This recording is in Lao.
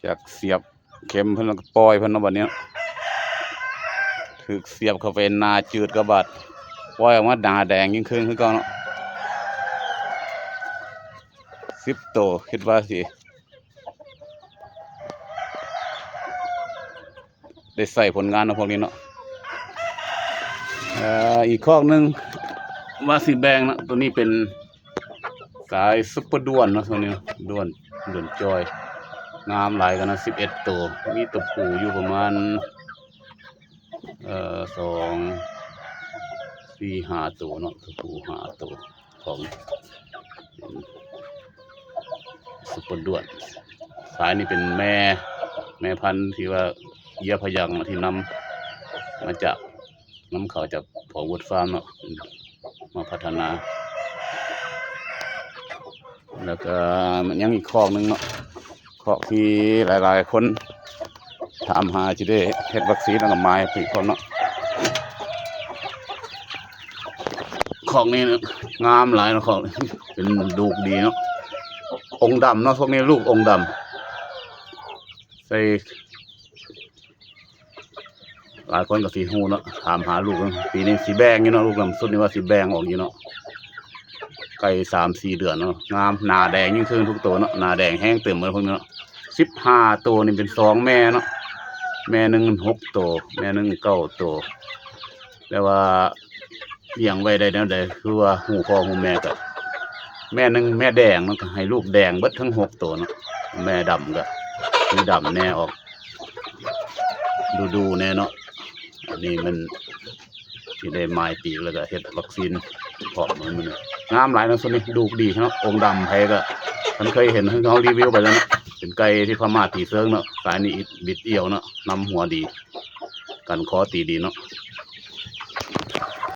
ຈັກສຽບເຂັມເພິ່ນ ແລ້ວກໍປ່ອຍເພິ່ນເນາະ ບັດນີ້ເນາະ. ຖືກສຽບເຂົ້າໄປໜ້າຈືດກະບາດ ປ່ອຍອອກມາໜ້າແດງຍິ່ງຂຶ້ນຄືເກົ່າເນາະ. ສິບໂຕ ຄິດວ່າຊິ ໄດ້ໃຊ້ຜົນງານເນາະ ພວກນີ້ເນາະ. ເອີ ອີກຄອກໜຶ່ງວ່າຊິແບ່ງເນາະ ໂຕນີ້ເປັນສາຍຊຸບເປີດ້ວນເນາະ ໂຕນີ້ດ້ວນ ດ້ວນຈ່ອຍ ງາມຫຼາຍກັນນະ ສິບເອັດໂຕ ມີຕົວຜູ້ຢູ່ປະມານ ເອີ ສອງ ສີ່ ຫ້າໂຕເນາະ ຕົວຜູ້ຫ້າໂຕ. ຂອງຊຸບເປີດ້ວນ ສາຍນີ້ເປັນແມ່ ແມ່ພັນທີ່ວ່າເຢຍພະຍັງທີ່ນຳມາຈາກ ນຳເຂົ້າຈາກພໍ່ວຸດຟາມເນາະ ມາພັດທະນາ. ແລ້ວກໍຍັງອີກຄອກໜຶ່ງເນາະ ຄອກທີ່ຫຼາຍໆຄົນຖາມຫາ ຊິໄດ້ເຮັດວັກຊີນ ແລ້ວກໍໝາຍປີກພ້ອມເນາະ. ຄອກນີ້ງາມຫຼາຍເນາະ ຄອກນີ້ເປັນລູກດີເນາະ ອົງດຳເນາະ ພວກນີ້ລູກອົງດຳ ໃສ່ ຫຼາຍຄົນກໍຊິຮູ້ເນາະ ຖາມຫາລູກເນາະ. ປີນີ້ຊິແບ່ງຢູ່ເນາະ ລູກດຳສຸດນີ້ວ່າຊິແບ່ງອອກຢູ່ເນາະ ໃກ້ສາມສີ່ເດືອນເນາະ. ງາມ ໜ້າແດງຍິ່ງຂຶ້ນທຸກໂຕເນາະ ໜ້າແດງແຮງເຕີມເໝິດພວກນີ້ເນາະ. ສິບຫ້າໂຕນີ້ເປັນສອງແມ່ເນາະ ແມ່ໜຶ່ງຫົກໂຕ ແມ່ໜຶ່ງເກົ້າໂຕ ແຕ່ວ່າລ້ຽງໄວ້ໄດ້ແນວໃດ ຄືວ່າຮູ້ພໍ່ຮູ້ແມ່ ກໍແມ່ໜຶ່ງແມ່ແດງເນາະ ກໍໃຫ້ລູກແດງເບິດທັງຫົກໂຕເນາະ. ແມ່ດຳກໍມີດຳແດ່ອອກ ດູໆແດ່ເນາະ. ອັນນີ້ມັນຊິໄດ້ໝາຍປີກ ແລ້ວກໍເຮັດວັກຊີນ ເພາະມັນ ມັນງາມຫຼາຍເນາະ ຊຸດນີ້ ລູກດີເນາະ ອົງດຳ. ໃຜກໍ ຄັນເຄີຍເຫັນ ເຮົາຣີວິວໄປແລ້ວເນາະ ເປັນໄກ່ທີ່ພະມ້າຕີເຊີງເນາະ. ສາຍນີ້ອິດ ບິດອຽວເນາະ ນຳຫົວດີ ກັນຄໍຕີດີເນາະ.